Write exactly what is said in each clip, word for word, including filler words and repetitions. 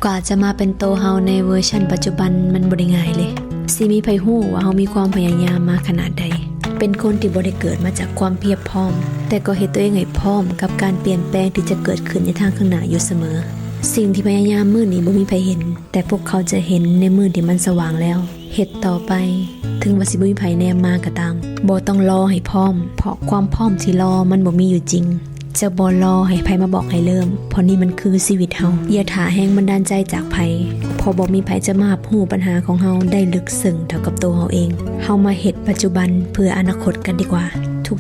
กว่าจะมาเป็นโตเฮาในเวอร์ชันปัจจุบันมันบ่ได้ง่ายเลย สิมีไผฮู้ว่าเฮามีความพยายามมาขนาดใด เป็นคนที่บ่ได้เกิดมาจากความเพียบพร้อม แต่ก็เฮ็ดตัวเองให้พร้อมกับการเปลี่ยนแปลงที่จะเกิดขึ้นในทางข้างหน้าอยู่เสมอ สิ่งที่พยายามมื้อนี้บ่มีไผเห็น แต่พวกเขาจะเห็นในมื้อที่มันสว่างแล้ว เฮ็ดต่อไป ถึงว่าสิบ่มีไผแนมมาก็ตาม บ่ต้องรอให้พร้อม เพราะความพร้อมที่รอมันบ่มีอยู่จริง จะบ่รอให้ไผมาบอกให้เริ่ม เพราะนี่มันคือชีวิตเฮา อย่าถ่าแรงบันดาลใจจากไผ เพราะบ่มีไผจะมารับรู้ปัญหาของเฮาได้ลึกซึ้งเท่ากับตัวเฮาเอง เฮามาเฮ็ดปัจจุบันเพื่ออนาคตกันดีกว่า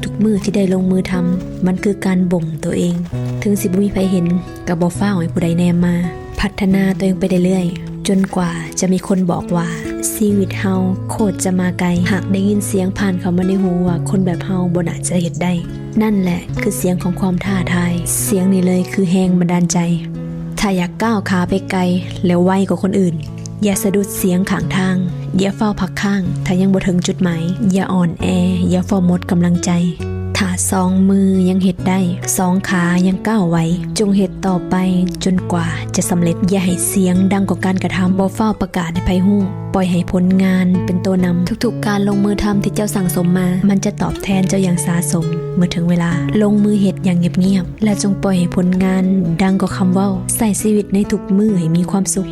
ทุกๆมื้อที่ได้ลงมือทำ มันคือการบ่มตัวเอง ถึงสิบ่มีไผเห็น ก็บ่ฟ้าวให้ผู้ใดแนมมา พัฒนาตัวเองไปเรื่อยๆ จนกว่าจะมีคนบอกว่า ชีวิตเฮาโคตรจะมาไกล หากได้ยินเสียงผ่านเข้ามาในหูว่าคนแบบเฮาบ่น่าจะเฮ็ดได้ นั่นแหละคือเสียงของความท้าทาย เสียงนี้เลยคือแรงบันดาลใจ ถ้าอยากก้าวขาไปไกล แล้วไวกว่าคนอื่น อย่าสะดุดเสียงข้างทาง อย่าฟ้าวพักค้าง ถ้ายังบ่ถึงจุดหมาย อย่าอ่อนแอ อย่าฟ้าวหมดกำลังใจ ถ้าสองมือยังเฮ็ดได้ สองขายังก้าวไหว จงเฮ็ดต่อไปจนกว่าจะสำเร็จ อย่าให้เสียงดังกว่าการกระทำ บ่ฟ้าวประกาศให้ไผฮู้ ปล่อยให้ผลงานเป็นตัวนำ ทุกๆการลงมือทำที่เจ้าสั่งสมมา มันจะตอบแทนเจ้าอย่างสาสม เมื่อถึงเวลา ลงมือเฮ็ดอย่างเงียบๆ และจงปล่อยให้ผลงานดังกว่าคำเว้า ใช้ชีวิตในทุกมื้อให้มีความสุข